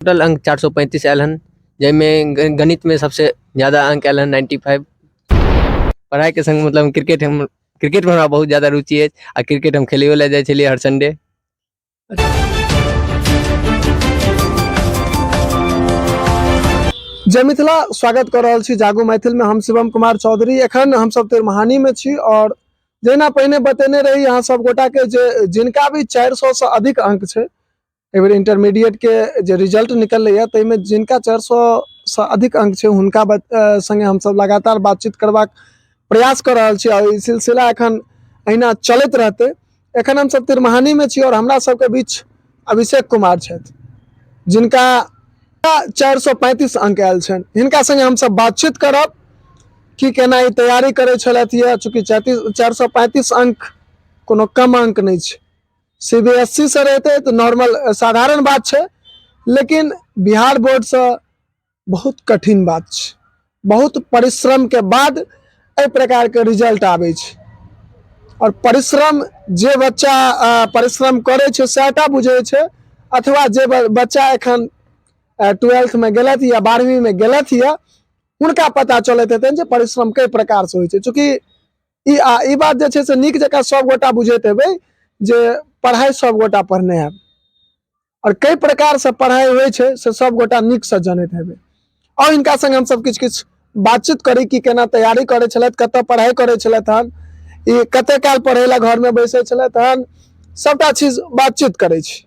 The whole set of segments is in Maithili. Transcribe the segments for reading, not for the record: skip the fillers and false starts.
टोटल अंक 435 आयल हन, जाहिमे गणितमे सबसे ज्यादा अंक आयल हन 95। पढ़ाइके संग मतलब क्रिकेट, हम क्रिकेटमे हमरा बहुत ज्यादा रुचि अछि आ क्रिकेट हम खेलैयो लए जाइ छलियै हर संडे। जय मिथिला, स्वागत कर रहल छी जागू मैथिल में। हम शिवम कुमार चौधरी। एखन हम सब तिरमहानी में छी और जहिना पहिने बतेने रही अहाँ सब गोटा के जे जिनका भी 400 से अधिक अंक छै, एहि बेर इंटरमीडिएट के जे रिजल्ट निकललै ताहिमे जिनका 400 से अधिक अंक छै हुनका संगे हमसब लगातार बातचीत करबाक प्रयास कऽ रहल छी और ई सिलसिला एखन अहिना चलैत रहतै। एखन हमसब तिरमहानीमे छी और हमरा सबके बीच अभिषेक कुमार छथि जिनका 435 अंक आयल छनि। हिनका संगे हमसब बातचीत करब कि केना ई तैयारी करै छलथि यऽ, चूँकि 435 अंक कोनो कम अंक नहि छै। सी बी एस ई से रहतै तऽ नॉर्मल साधारण बात छै, लेकिन बिहार बोर्डसँ बहुत कठिन बात छै। बहुत परिश्रमके बाद एहि प्रकारके रिजल्ट आबै छै आओर परिश्रम जे बच्चा परिश्रम करै छै सएह बुझै छै, अथवा जे बच्चा एखन ट्वेल्थमे गेलथि या 12वींमे गेलथि यऽ हुनका पता चलैत हेतनि जे परिश्रम कई प्रकारसँ होइ छै। चूँकि ई आ ई बात जे छै से नीक जकाँ सभगोटा बुझैत हेबै जे पढ़ाइ सभगोटा पढ़ने हैब आओर कई प्रकारसँ पढ़ाइ होइ छै से सभगोटा नीकसँ जनैत हेबै। आओर हिनका संग हमसभ किछु किछु बातचीत करी कि केना तैयारी करै छलथि, कतऽ पढ़ाइ करै छलथि हन, ई कते काल पढ़ै लए घरमे बैसै छलथि हन, सभटा चीज बातचीत करै छी।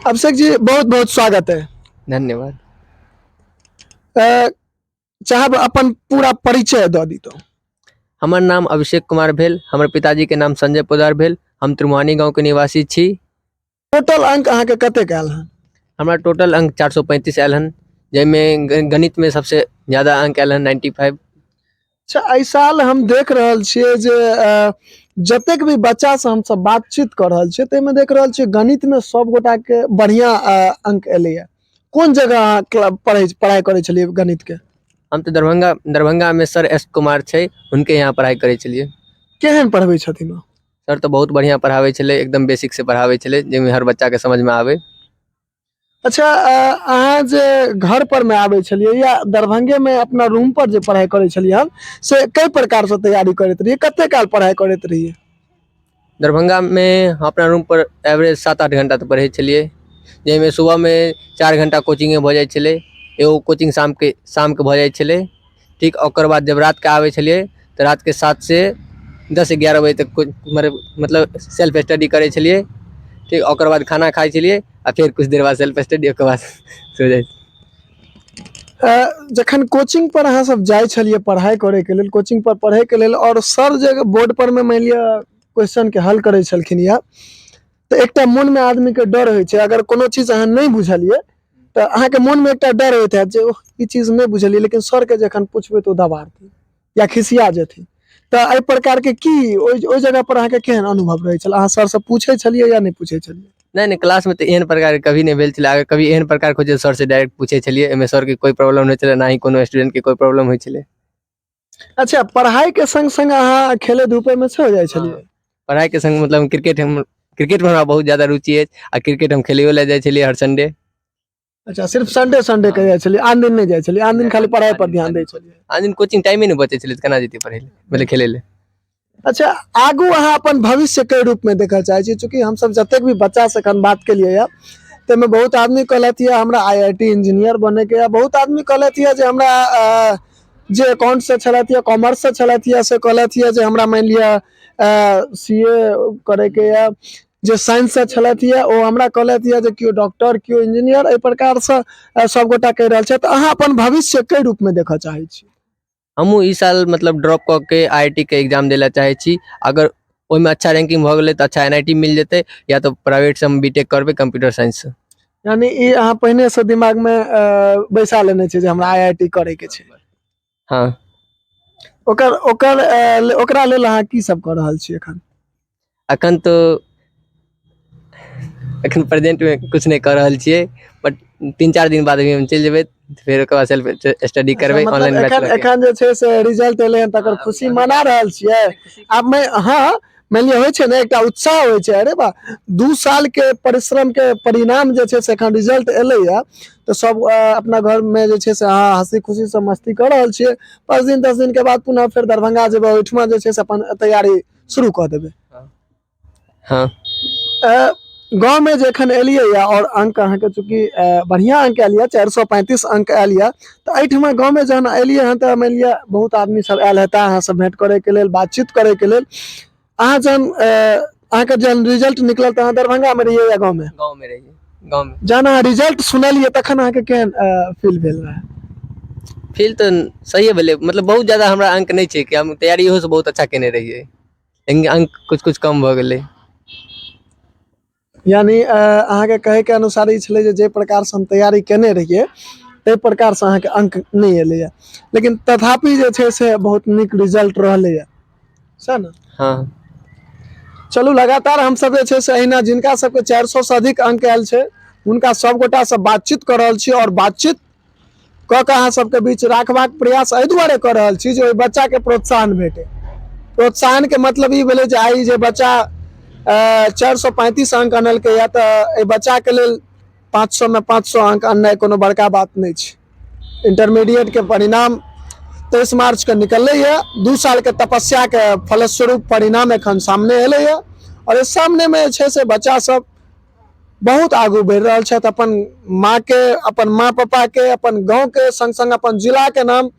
अभिषेक जी, बहुत बहुत स्वागत है। धन्यवाद। चाहब अपन पूरा परिचय दऽ दितहुँ। हमर नाम अभिषेक कुमार भेल, हमर पिताजीके नाम संजय पोदार भेल, हम त्रिमुहानी गाँवके निवासी छी। टोटल अंक अहाँके कतेक आयल हन? हमरा टोटल अंक 435 आयल हन, जाहिमे गणितमे सबसे ज्यादा अंक आयल हन 95। अच्छा, एहि साल हम देख रहल छियै जे जतेक भी बच्चासँ हमसब बातचीत कऽ रहल छियै ताहिमे देख रहल छियै गणितमे सब गोटाके बढ़िआँ अंक एलैए। कोन जगह अहाँ पढ़ाइ करै छलियै गणितके? हम तऽ दरभंगामे सर एस कुमार छै, हुनके यहाँ पढ़ाइ करै छलियै। केहन पढ़बै छथिन ओ? सर तऽ बहुत बढ़िआँ पढ़ाबै छलै, एकदम बेसिकसँ पढ़ाबै छलै जाहिमे हर बच्चाके समझमे आबै। अच्छा, अहाँ जे घर पर मे आबै छलियै या दरभंगे मे अपना रूम पर जे पढ़ाइ करै छलियै हन से कई प्रकार से तैयारी करैत रहियै, कते काल पढ़ाइ करैत रहियै? दरभंगामे अपना रूम पर एवरेज 7-8 घंटा तऽ पढ़ै छलियै, जाहिमे सुबहमे 4 घंटा कोचिंगे भऽ जाइ छलै, एगो कोचिंग शामके भऽ जाइ छलै ठीक। ओकर बाद जब रातिके आबै छलियै तऽ रातिके 7 से 10-11 बजे तक मतलब सेल्फ स्टडी करै छलियै ठीक। ओकर बाद खाना खाइ छलियै आ फेर किछु देर बाद सेल्फ स्टडी, ओकर बाद सो जाइ। जखन कोचिंग पर अहाँ सब जाइ छलियै पढ़ाइ करैके लेल, कोचिंग पर पढ़ैके लेल, आओर सर जे बोर्ड पर मे मानि लिअ क्वेश्चन के हल करै छलखिन या, तऽ एकटा मोनमे आदमीके डर होइ छै, अगर कोनो चीज अहाँ नहि बुझलियै तऽ अहाँके मोनमे एकटा डर होइत हैत जे ओह ई चीज नहि बुझलियै, लेकिन सरके जखन पुछबै तऽ ओ दबाड़थिन या खिसिया जेथिन। तऽ एहि प्रकारके की ओहि जगह पर अहाँके केहन अनुभव रहै छल? अहाँ सरसँ पूछै छलियै या नहि पूछै छलियै? नहि नहि, क्लासमे तऽ एहन प्रकारके कभी नहि भेल छलै। अगर कभी एहन प्रकारके होइ छै सरसँ डायरेक्ट पूछै छलियै, एहिमे सरके कोइ प्रॉब्लम नहि छलै, ना ही कोनो स्टूडेंटके कोइ प्रॉब्लम होइ छलै। अच्छा, पढ़ाई के संग संग अहाँ खेले धूपे में सेहो जाइ छलियै? पढ़ाई के संग मतलब क्रिकेट, हम क्रिकेट में हमरा बहुत ज्यादा रुचि अछि आ क्रिकेट हम खेलैयो लए जाइ छलियै हर संडे। अच्छा, सिर्फ संडे संडे के जाइ छलियै, आन दिन नहि जाइ छलियै? आन दिन खाली पढ़ाई पर ध्यान दै छलियै? आन दिन कोचिंग टाइमे नहि बचै छलै तऽ केना जैतियै पढ़ै लए, मतलब खेलै लए। अच्छा, आगू अहाँ अपन भविष्य के रूप में देखल चाहै छी? चूँकि हमसब जतेक भी बच्चा से एखन बात केलियै यऽ ताहिमे बहुत आदमी कहलथि यऽ हमरा आई I T engineer बनैके यऽ, बहुत आदमी कहलथि यऽ जे हमरा जे अकाउंट से छलथि यऽ, कॉमर्स से छलथि यऽ, से कहलथि यऽ जे हमरा मानि लिअ सी ए करैके यऽ, जे साइंस से छलथि यऽ ओ हमरा कहलथि यऽ जे केओ डॉक्टर केओ इंजीनियर, एहि प्रकारसँ सबगोटा कहि रहल छथि। अहाँ अपन भविष्य के रूपमे देखऽ चाहै छी? हमहूँ ई साल मतलब ड्रॉप कऽ के आई I T के एग्जाम दै लए चाहै छी। अगर ओहिमे अच्छा रैंकिंग भऽ गेलै तऽ अच्छा एन I T मिल जेतै, या तऽ प्राइवेटसँ हम बी टेक करबै कंप्यूटर साइंससँ। यानी ई अहाँ पहिनेसँ दिमागमे बैसा लेने छी जे हमरा आई I T करैके छै? हँ। ओकर ओकर ओकरा लेल अहाँ की सब कऽ रहल छी एखन? एखन तऽ एखन प्रेजेंटमे किछु नहि कऽ रहल छियै, बट 3-4 दिन बाद अभी हम चलि जेबै, फेर ओकर बाद सेल्फ स्टडी करबै। मतलब ऑनलाइन बैच एखन लऽ के। एखन जे छै से रिजल्ट एलै हन तकर खुशी मना रहल छियै आब? मैं हँ, मानि लिअ होइ छै ने एकटा उत्साह होइ छै, अरे वाह 2 साल के परिश्रम के परिणाम जे छै से एखन रिजल्ट एलैया, तऽ सब अपना घर में जे छै से अहाँ हंसी खुशी से मस्ती कऽ रहल छियै। 5 दिन 10 दिन के बाद पुनः फेर दरभंगा जेबै, ओहिठमा जे छै से अपन तैयारी शुरू कऽ देबै। हाँ। गाँव में जे एखन एलियै या और अंक अहाँके चूँकि बढ़िया अंक आयल यऽ, 435 अंक आयल यऽ, तऽ एहिठमा गाँव में जहन एलियै हन तऽ मानि लिअ बहुत आदमी सब आयल हेता अहाँ सब भेंट करे के लेल, बातचीत करे के लेल। अहाँ जहन अहाँके जहन रिजल्ट निकलल तऽ अहाँ दरभंगा में रहियै या गाँव में? गाँव में रहियै, गाँव में। जहन अहाँ रिजल्ट सुनलियै तखन अहाँके केहन फील भेल रहै? फील तऽ सहिए भेलै, मतलब बहुत ज्यादा हमरा अंक नहि छै कि हम तैयारी इहो से बहुत अच्छा केने रहियै, लेकिन अंक कुछ कुछ कम भऽ गेलै। यानी अहाँके कहैके अनुसार ई छलै जे जाहि प्रकारसँ हम तैयारी केने रहियै ताहि प्रकारसँ अहाँके अंक नहि एलैए, लेकिन तथापि जे छै से बहुत नीक रिजल्ट रहलैए, सएह ने? हाँ। चलू लगातार हमसब जे छै से अहिना जिनका सबके 400 से अधिक अंक आयल छै हुनका सब गोटासँ बातचीत कऽ रहल छी, और बातचीत कऽ कऽ अहाँ सबके बीच राखबाक प्रयास एहि दुआरे कऽ रहल छी जे ओहि बच्चाके प्रोत्साहन भेटै। प्रोत्साहनके मतलब ई भेलै जे आइ जे बच्चा 435 अंक अनलकै या तऽ एहि बच्चाके लेल 500 में 500 अंक अननाइ कोनो बड़का बात नहि छै। इंटरमीडिएट के परिणाम 23 मार्च के निकललै या, 2 साल के तपस्या के फलस्वरूप परिणाम एखन सामने एलै या, और एहि सामने में जे छै से बच्चा सब बहुत आगू बढ़ि रहल छथि, अपन माँ के, अपन माँ पापा के, अपन गाँव के संग संग अपन जिला के नाम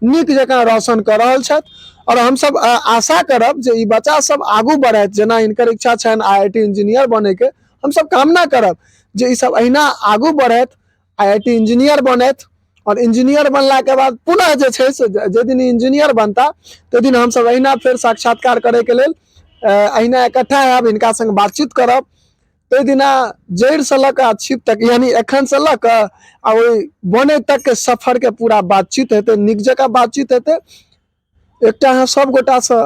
नीक जकाँ रोशन कऽ रहल छथि। और हमसब आशा करब जे ई बच्चा सब आगू बढ़थि, जेना हिनकर इच्छा छनि IIT engineer बने के, हमसब कामना करब जे ई सब अहिना आगू बढ़थि, IIT engineer बनथि, और इंजीनियर बनला के बाद पुनः जे छै से जाहि दिन इंजीनियर बनता ताहि दिन हमसब अहिना फेर साक्षात्कार करे के लेल अहिना इकट्ठा हैब, हिनका संग बातचीत करब। ताहि दिना जड़ि से लऽ कऽ छिप तक, यानी एखन से लऽ कऽ आ ओहि बने तक के सफर के पूरा बातचीत हेतै, नीक जकाँ बातचीत हेतै। एकटा अहाँ सब गोटासँ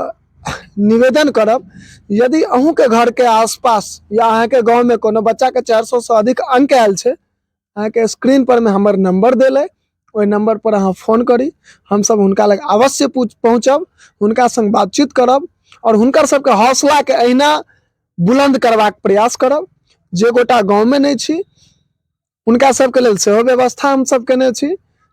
निवेदन करब, यदि अहूँके घरके आसपास या अहाँके गाँवमे कोनो बच्चाके 400 से अधिक अंक आयल छै, अहाँके स्क्रीन पर में हमर नंबर देल अइ, ओहि नंबर पर अहाँ फोन करी, हमसब हुनका लग अवश्य पहुँचब, हुनका संग बातचीत करब और हुनकर सबके हौसलाके अहिना बुलंद करबाक प्रयास करब। जे गोटा गाँवमे नहि छी हुनका सबके लेल सेहो व्यवस्था हमसब केने छी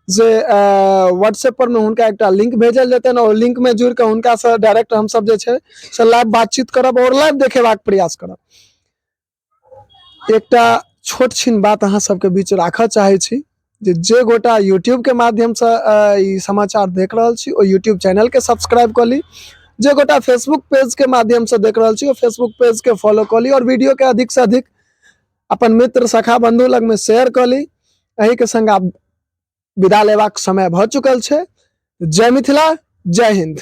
जे व्हाट्सएप पर में हुनका एकटा लिंक भेजल जेतनि और लिंक में जुड़ि कऽ हुनकासँ डायरेक्ट हमसब जे छै से लाइव बातचीत करब और लाइव देखेबाक प्रयास करब। एकटा छोट छिन बात अहाँ सबके बीच राखऽ चाहै छी जे जे गोटा यूट्यूब के माध्यमसँ ई समाचार देख रहल छी ओ यूट्यूब चैनलके सब्सक्राइब कऽ ली, जे गोटा फेसबुक पेजके माध्यमसँ देख रहल छी ओ फेसबुक पेजके फॉलो कऽ ली और वीडियोके अधिक से अधिक अपन मित्र सखा बंधु लगमे शेयर कऽ ली। एहिके संग आब विदा लेबाक समय भऽ चुकल छै। जय मिथिला, जय हिंद।